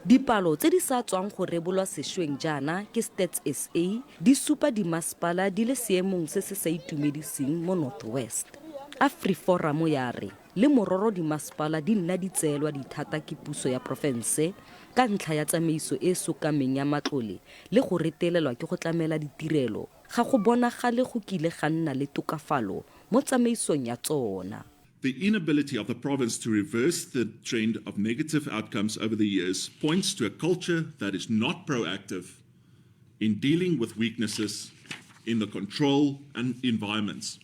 Dipalo tse di sa tswang go rebolwa sešweng jaana ke Stats SA di supa dimasepala di le seemong se se sa itumediseng mo North West. AfriForum ya re le mororo dimasepala di nna di tseelwa dithata ke puso ya porofense ka ntlha ya tsamaiso e e sokameng ya matlole le go retelelwa ke go tlamela ditirelo, ga go bonagale go kile ga nna le tokafalo mo tsamaisong ya tsona. The inability of the province to reverse the trend of negative outcomes over the years points to a culture that is not proactive in dealing with weaknesses in the control and environments,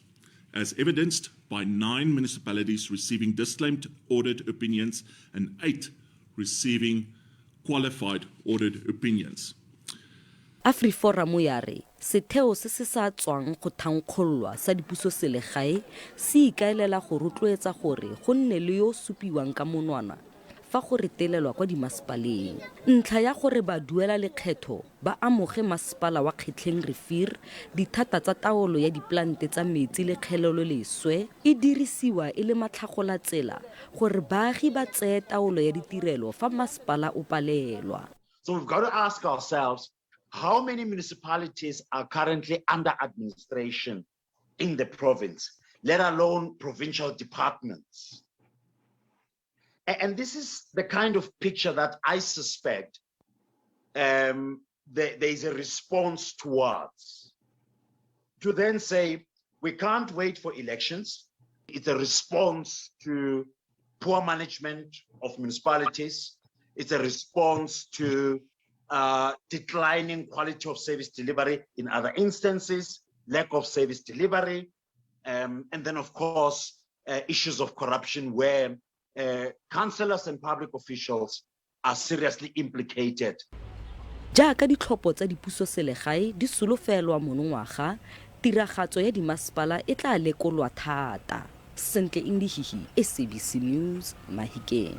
as evidenced by 9 municipalities receiving disclaimed audit opinions and 8 receiving qualified audit opinions. AfriForum ya re setheo se se sa tswang go thankgololwa sa dipusoselegae se ikaelela go rotloetsa gore go nne le yo o supiwang ka monwana fa go retelelwa kwa dimasepaleng. Ntlha ya gore baduela lekgetho ba amoge masepala wa Kgetleng Rivier dithata tsa taolo ya diplante tsa metsi le kgeleloleswe e dirisiwa e le matlhagolatsela gore baagi ba tseye taolo ya ditirelo fa masepala o palelwa. So we've got to ask ourselves, how many municipalities are currently under administration in the province, let alone provincial departments? And this is the kind of picture that I suspect there is a response towards. To then say, we can't wait for elections. It's a response to poor management of municipalities. It's a response to declining quality of service delivery in other instances, lack of service delivery, and then, of course, issues of corruption where councillors and public officials are seriously implicated. Jaaka ditlhopho tsa dipusoselegae di solofelwa monongwaga, tiragatso ya dimasepala e tla lekolwa thata. Sentle Indihihi, SABC News, Mahikeng.